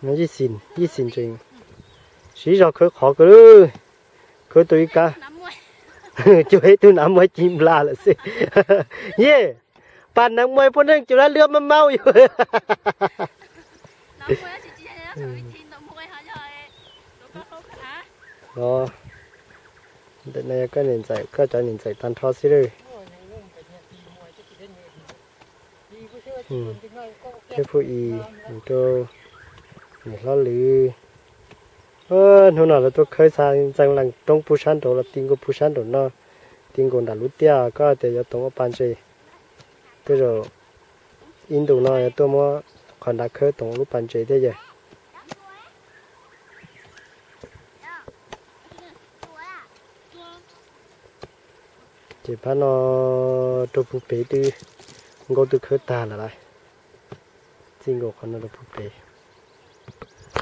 Yij xim, yij xim tseem siv zog khawb qhov kawg lawm. Khawb tau ib kab, cuag ib tug nav muaj ci nplas lawm xwb. Yej, pas nav muaj poj neeg cuag lab lwab mab maub yus. Ntawm no yog koj niam ntxawm, koj cov niam ntxawm tag nrho xwb lawm. Thiab phu i rau niam hlob lwm. Hnub no lawv tuaj khawb xa ntxeev lees roob pug sab nraud los ti nkaus pug sab nraum no, ti nkaus nram lub tiaj, koj tias yuav toom ua pas ntses. Tej zaum ib ntus no yuav tuaj muab qhov nrad khawb toom lub pas ntses thiab yawg. Ces pab no rau pug pem twb, nkauj twb khawb tag lawm lauj. Txij nkaus qhov no rau pug pem.